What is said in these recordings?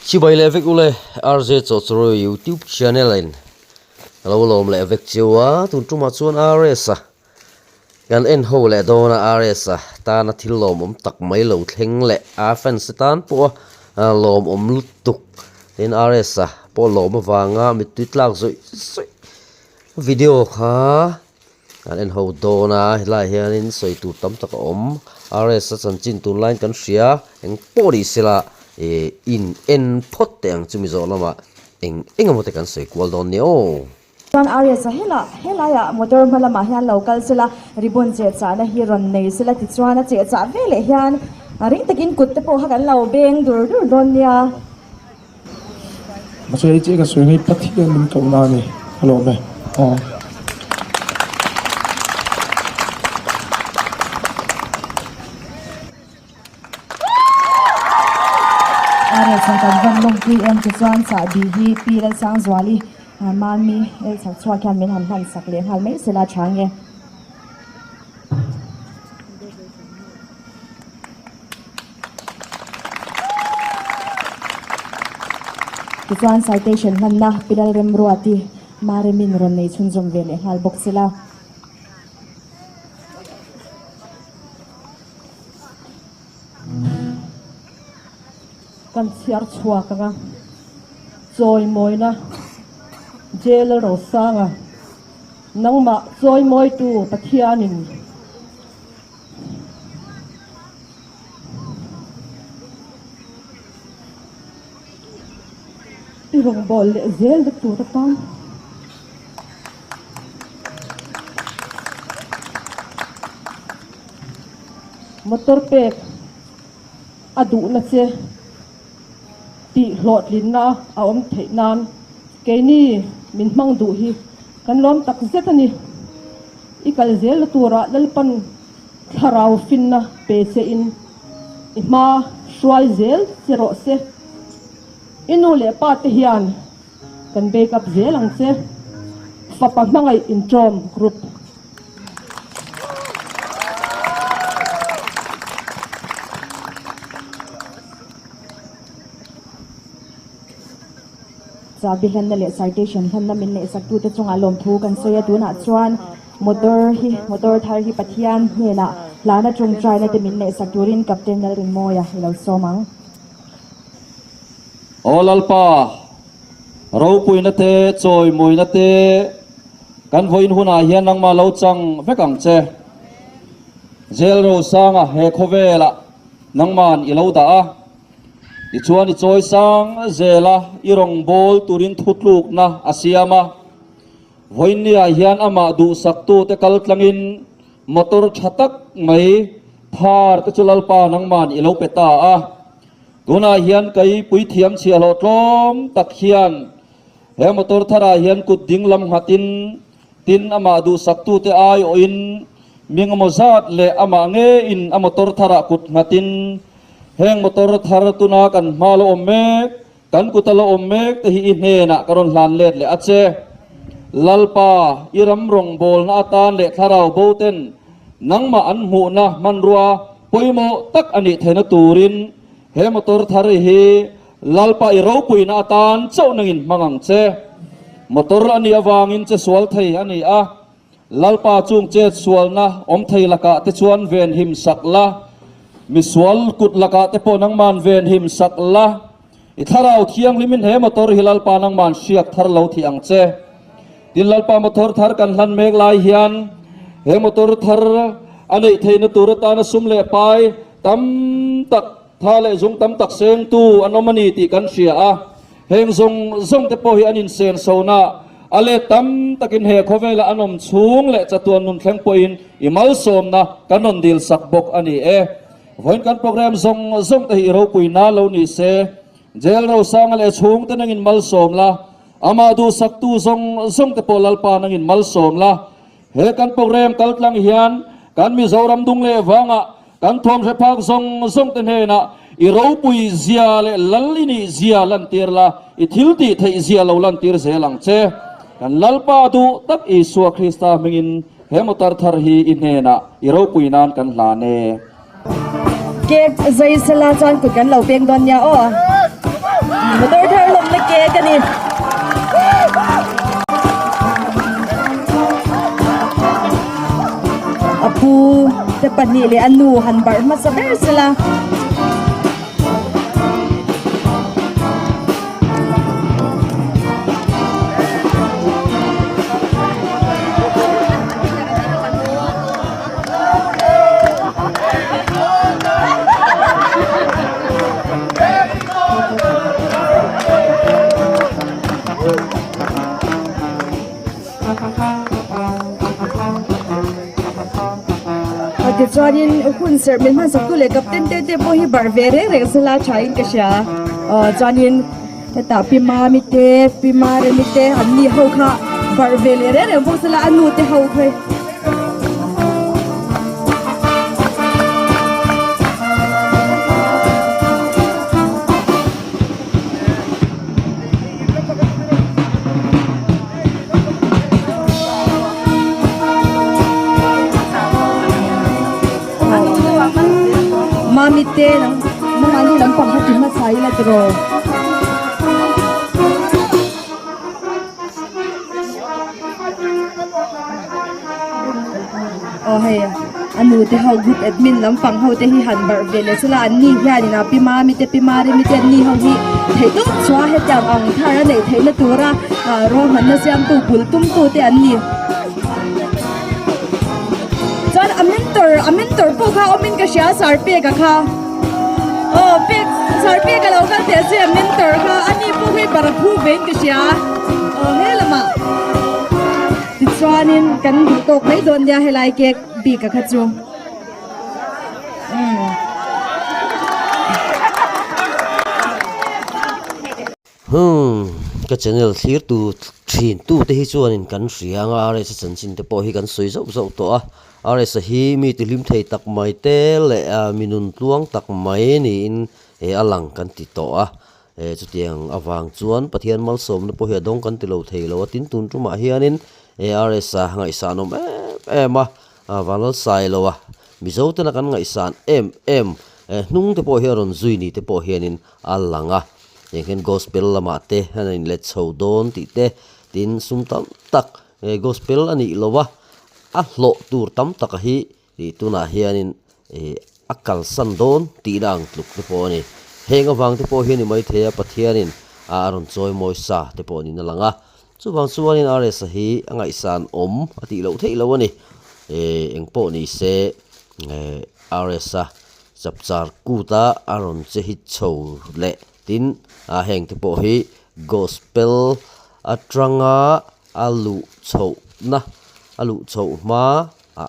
Chibai leh vek ule RJ Chawhchawrawi YouTube channel in ka lo lawm leh vek cheu a, tun tumah chuan RS a kan en ho leh dawn a, RS a tana thil lawmawm tak mai lo thleng leh a fans te tan pawh a lawmawm lutuk tin RS a pawh lawm avanga mittui tlak zawih zawih video kha Kan en ho dawn a, helaiah hianin sawi tur tam tak a awm. RS a chanchin tunlaiin kan hria, eng pawh ni sela ih in en phawt teh ang chumi zawh lamah eng eng emaw te kan sawi kual dawn nia aw. Chuan RS a helah helaiah motor hma lamah hian lo kal sela, ribbon chehchahna hi rawn nei sela tichuan a chehchah veleh hian ring takin kut te pawh kha kan lo beng dur dur dawn nia. Mahse hei chiah ka sawi ngei Pathian min kohna a ni ka lawm e aw. RS an kan vawn lawmpui em chu chuan chahbi hi Pi Lalsangzuali Mami Elchhak chhuak hian min han hman sak leh nghal mai sela tha nge. Tichuan citation hmanna Pilal Remruati Maremin rawn nei chhunzawm ve leh nghal bawk sela. Kan chhiar chhuak anga chawimawina Jail Rosanga nangmah chawimawitu Pathianin I rawngbâwl leh zêl vek tûr atan. Motor pêk a duhna che tih hlawhtlinna a awm theih nân keini min hmang duh hi kan lâwm tak zet a ni. I kal zêlna tûrah Lalpan Thlarau finna pe che in i hma hruai zel che rawh se. I nu leh pa te hian kan back up zel ang che. Fapa hmangaih intawm group. Chahbi hlanna leh citation hlanna min neihsaktute chungah lawmthu kan sawi a, tunah chuan motor hi motor thar hi Pathian hnenah hlana tawngtaina te min neihsak turin Captain Lalrinmawia i lo sawm ang. Aw Lalpa, ropuina te, chawimawina te kan vawiin hunah hian nangmah lo chang vek ang che. Jail Rosanga he khawvelah nangman i lo dah a. Tichuan i chawi sang zel a, i rawngbâwl turin thutlûkna a siam a. Vawiinniah hian amah duhsaktute kal tlangin motor tha tak mai thar te chu Lalpa nangman i lo pe ta a. Tunah hian kei puithiam chhiahhlawh tlawm tak hian he motor tharah hian kut ding lam nghatin tin amah duhsaktute aiawhin mi engemaw zat leh amah ngeiin a motor tharah kut nghatin Heng motor thar tuna kan hma la awm mek, kan kuta la awm mek te hi i hnenah ka rawn hlan let leh a che. Lalpa, i ram rawngbawlna atan leh thlarau bo ten nangmah an hmuhna hmanrua pawimawh tak a nih theihna turin he motor thar hi Lalpa i ropuina atan chauh nangin hmang ang che. Motor a nih avangin che sual thei a ni a. Lalpa chung chet sualna awm thei lakah te chuan ven him sak la, misual kut lakah te pawh nangman ven him sak la, i thlarau thianghlimin he motor hi Lalpa nangman hriak thar lo thih ang che. Tin Lalpa motor thar kan hlan mek lai hian he motor thar a neih theihna tur atana sum leh pai tam tak, tha leh zung tam tak sengtu an awm a ni tih kan hria a. Heng zawng zawng te pawh hi an insen sona a let tam takin he khawvela an awm chhung leh chatuan nun thleng pawhin i malsawmna kan rawn dil sak bawk a ni e. Vawiin kan program zawng zawng te hi i ropui na lo ni se, Jail Rosanga leh chhung te nangin malsawm la, amah duhsaktu zawng zawng te pawh Lalpa nangin malsawm la. He kan program kaltlang hian kan Mizoram dung leh vangah Kan thuamhre phak zawng zawng te hnenah i ropui zia leh lal i nih zia lantir la, i thil tih theih zia lo lantir zel ang che. Kan Lalpa duh tak Isua Krista hmingin he motor thar hi i hnenah i ropui nan kan hlan e. Cake zai sela chuan kut kan lo peng dawn nia aw. Motor thar lawmna cake a ni. A pu te pahnih leh a nu han barh hmasa ber sela. Tichuanin hun serh min hman sak tu leh captain te te pawh hi barh ve reng reng sela thain ka hria aw chuanin hetah pi mami te pi maremi te an ni ho kha barh ve leh reng reng bawk sela a nu te ho kha. Mami te nang nangmahni lampang kha ti hmasa ila tiraw. Aw hei a nu te ho group admin lampang ho te hi han barh ve leh sela an ni hianin a pi mami te pi maremi te an ni ho hi theih tawp chhuah hetiang ang thar a neih theihna tura ah ruahmanna siamtu bul tumtu te an ni. Chuan a mentor a mentor pawh kha awmin ka hria sir peka kha aw pek sir peka lo kal teh se a mentor kha ani pawh hi bara phu vein ka hria aw he lamah tichuanin kan duh tawk mai dawn nia helai cake bik a kha chu umm. Humm, ka channel thlir tu thin tu te hi chuanin kan hria anga RS-a chanchin te pawh hi kan sawi zauh zauh tawh a, RS-a hi mi tihlim thei tak mai te leh mi nun tluang tak mai niin a lang kan ti tawh a, chutiang avang chuan Pathian malsawmna pawh hi a dawng kan ti lo thei lo a, tin tun tumah hianin RS-a ngaihsan awm em em a, Vanlalsai lo a, Mizo tena kan ngaihsan em em hnung te pawh hi a rawn zui ni te pawh hianin a lang a. Heng hian gospel lamah te an inlet chho dawn tih te tin sum tam tak gospel a nih lo a, a hlawh tur tam taka hi ih tunah hianin ih a kalsan dawn tihna ang tluk te pawh a ni. Heng avang te pawh hian i maithei a Pathianin a rawn chawi mawi sa te pawh niin a lang a. Chuvang chuanin RS-a hi a ngaihsan awm a tih loh theih lo a ni. Eng pawh ni se RS-a Chapchar kuta a rawn che hit chho leh tin a heng te pawh hi gospel atanga a luh chhohna a luh chhoh hma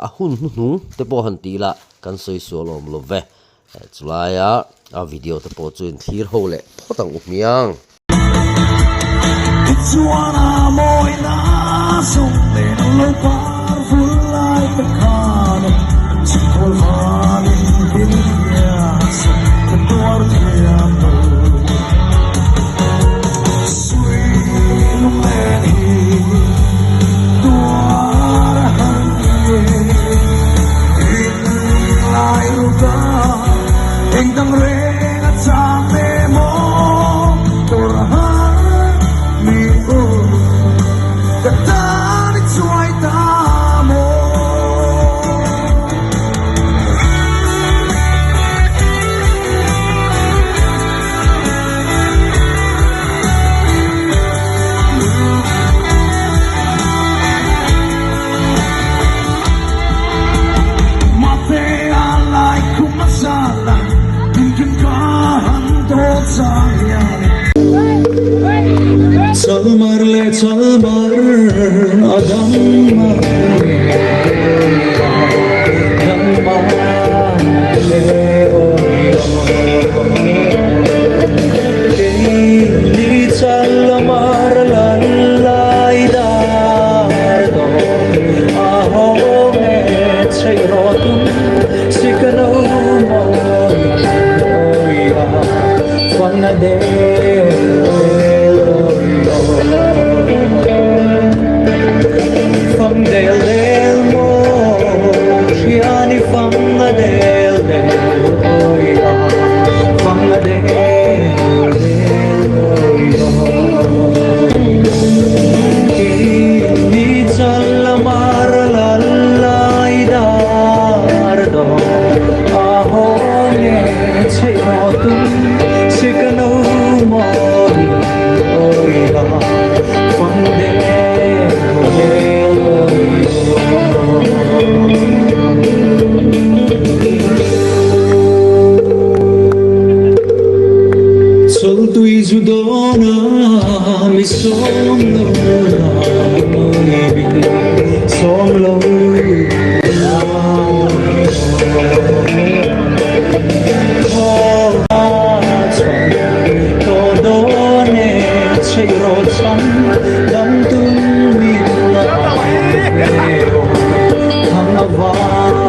a hun hnuhnung te pawh han tih lah kan sawi sual awm lo ve. Chulaia a video te pawh chu inthlir ho leh phawt ang u hmiang. Chawltui zu dawn a mi sawm lo la mi sawm lo la Thaw chhuan tawh dawn e chheih rawh cham dam tum min la ve aw thang a vang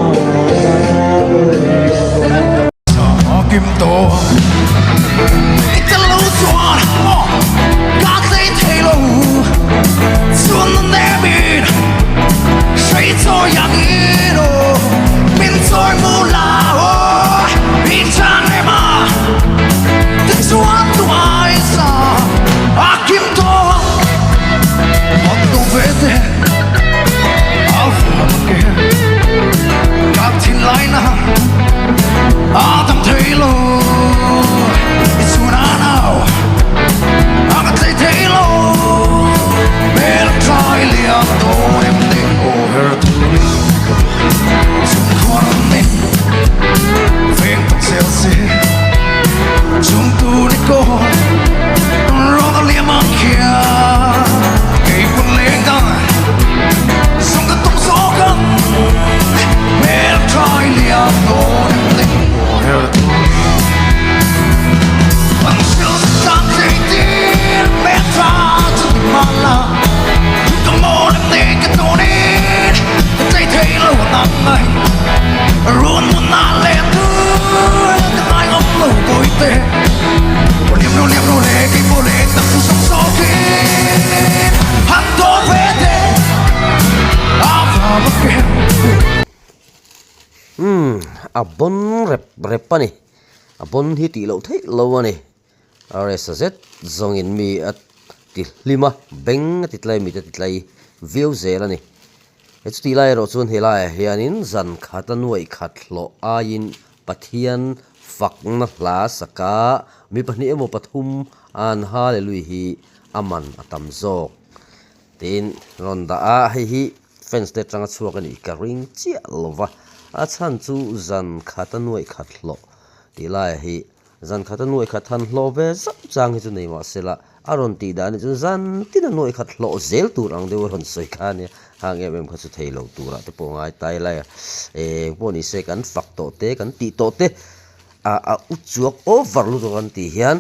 Umm a bon rep rep a ni a bon hi tih loh theih lo a ni RS a zet zawngin mi a ti hlim a beng a ti tlai mit a ti tlai viau zel a ni he chutih lai erawh chuan helaiah hianin zan khat a nuaih khat hlawh aiin Pathian fakna hla saka mi pahnih emaw pathum an Hallelui hi a man a tam zawk tiin rawn dah a, hei hi fans te atanga chhuak a nih ka ring chiah lo va, a chhan chu zan khat a nuaih khat hlawh tih laiah hi zan khat a nuaih khat han hlawh ve zauh chang hi chu nei mah se la a rawn tih dan hi chu zan tin a nuaih khat hlawh zel tur ang deuh a rawn sawi kha a nia, hang em em kha chu thei lo turah te pawh ngai tai lai a, eng pawh ni se kan fak tawh te kan tih tawh te a a u chuak over lutuk an tih hian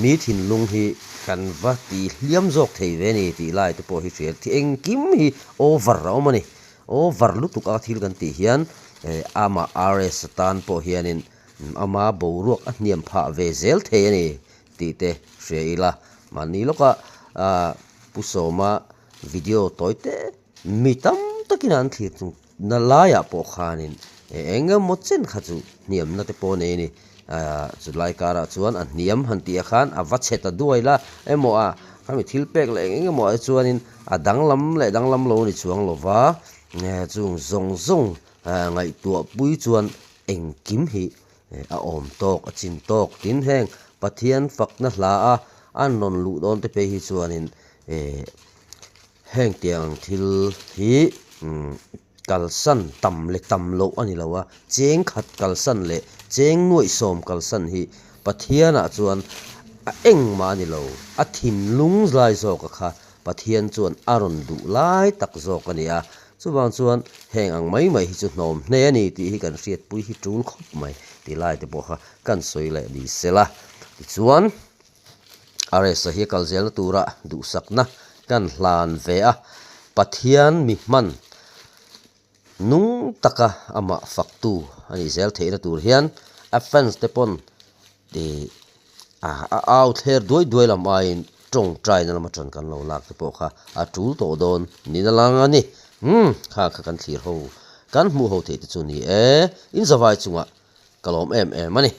mi thinlung hi kan va ti hliam zawk thei ve a ni tih lai te pawh hi hria engkim hi over a awm a ni, over lutuk a thil kan tih hian amah RS atan pawh hianin ama boruak a hniam phah ve zel thei a ni tih te hria ila mahni lawka Pu Sawma video tawi te mi tam takin an thlir chung na laiah pawh khanin eng emaw chen kha chu hniamna te pawh a nei a ni chulai karah chuan a hniam han tih ah khan a va chhe ta duai la emaw a khami thil pek leh eng eng emaw ah chuanin a danglam leh danglam lo a ni chuang lova chung zawng zawng ngaihtuah pui chuan engkim hi a awm tawk a chin tawk tin heng Pathian fakna hla a an rawn luh dawn te phei hi chuanin eh heng tiang thil hi umm kalsan tam leh tam loh a ni lo a cheng khat kalsan leh cheng nuaih sawm kalsan hi Pathianah chuan a engmah a ni lo a thinlung zai zawk a kha Pathian chuan a rawn duh lai tak zawk a ni a Chuvang chuan heng ang mai mai hi chu hnawm hne a ni tih hi kan hriatpui hi tul khawp mai ti lai te pawh kha kan sawi leh ni sela. Tichuan RS-a hi a kal zelna tura duhsakna kan hlan ve a, Pathian mi hman nung taka amah faktu a nih zel theihna tur hian a fans te pawn Tih a au thler duai duai lam aiin tawngtaina lama tan kan lo lak te pawh kha a tul tawh dawn niin a lang a ni. Umm kha kha kan thlir ho kan hmuh ho theih te chu ni e, in zavai chungah ka lawm em em a ni.